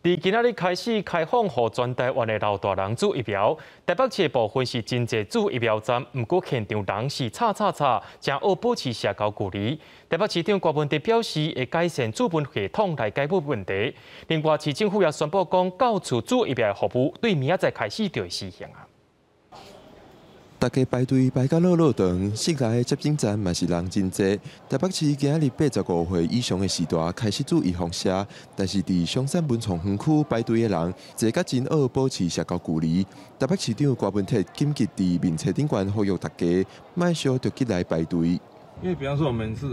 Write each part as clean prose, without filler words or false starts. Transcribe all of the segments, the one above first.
佇今仔日開始開放，予全台灣的老大人注疫苗。台北市的部分是真濟注疫苗站，毋過現場人是吵吵吵，誠愛保持社交距離。台北市長柯文哲表示，會改善注文系統來解決問題。另外，市政府也宣布講，到厝注疫苗的服務對明仔載開始就會實行啊。大家排隊排甲落落長，室內的接種站嘛是人真濟。台北市今仔日85歲以上的序大開始注預防射，但是佇松山文創園區排隊的人濟甲真愛保持社交距離。台北市長柯文哲緊急佇面冊頂懸呼籲大家，莫相著急來排隊。因為比方說我們是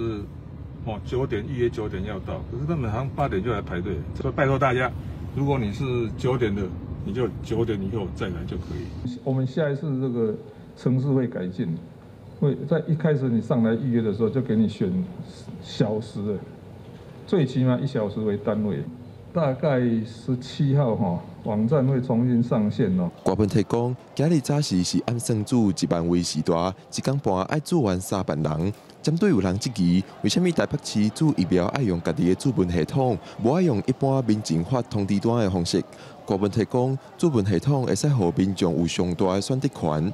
哦九點預約九點要到，可是他們好像8點就來排隊，所以拜託大家，如果你是九點的，你就九點以後再來就可以。我們下一次這個程式會改進，會在一開始你上來預約的時候就給你選小時的，最起碼1小時為單位。大概17號哈，網站會重新上線咯。郭文提講，今日早時是按算注1萬位序大，一工半愛注完3萬人。針對有人質疑，為啥物台北市注疫苗愛用家己的注文系統，無愛用一般民情發通知單的方式？郭文提講，注文系統會使予民眾有上大的選擇權。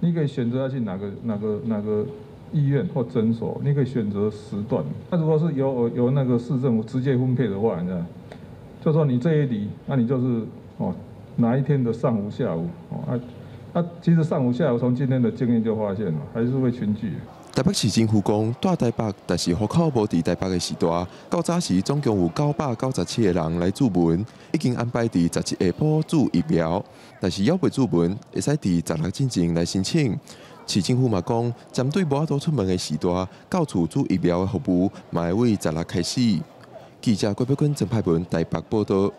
你可以選擇要去哪個醫院或診所，你可以選擇時段。那如果是由那個市政府直接分配的話，你知道，就說你這一里，那你就是哦哪一天的上午、下午哦啊啊，其實上午、下午從今天的經驗就發現了，還是會群聚。台北市政府講，蹛台北，但是戶口無佇台北的序大，較早時總共有997個人來注文，已經安排佇17下晡注疫苗，但是猶未注文，會使佇16進前來申請。市政府嘛講，針對無法度出門的序大，到厝注疫苗的服務，嘛會為十六開始。記者郭碧坤、曾派文台北報道。